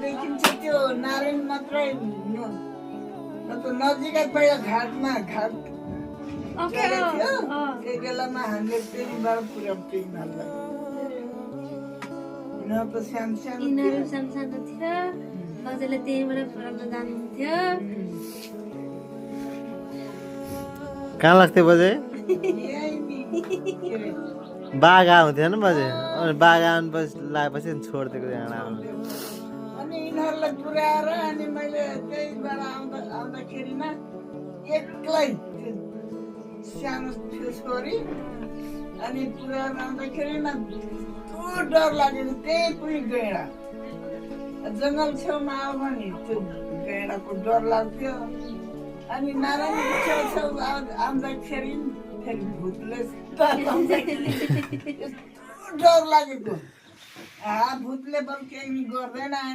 देखिन्छ त्यो नारायण मात्रै नजिकै पहिला घाटमा घाट थियो त्यही बेलामा हामीले त्यहीँबाट पुर्याउँथ्यौँ यिनीहरूलाई यिनीहरू त सानो सानो यिनीहरू सानो थियो बजेले त्यहीँबाट पुऱ्याउन जानुहुन्थ्यो कहाँ लाग्थ्यो बजे यही नि के अरे बाघ आउँथ्यो नि बजे अनि बाघ आउनु लागेपछि छोडिदिएको यहाँ अनि यिनीहरूलाई पुर्याएर अनि मैले त्यहीबाट आउँदाखेरिमा एक्लै सानो थियो छोरी अनि पुर्याएर आउँदाखेरिमा यस्तो डर लागेको त्यही पनि गैँडा जङ्गल छेउमा आयो भने त्यो गैँडाको डर लाग्थ्यो अनि नारायणको छेउछेउ आउँदाखेरि फेरि भूतले यस्तो डर लागेको भूतले बरु केही गर्दैन अनि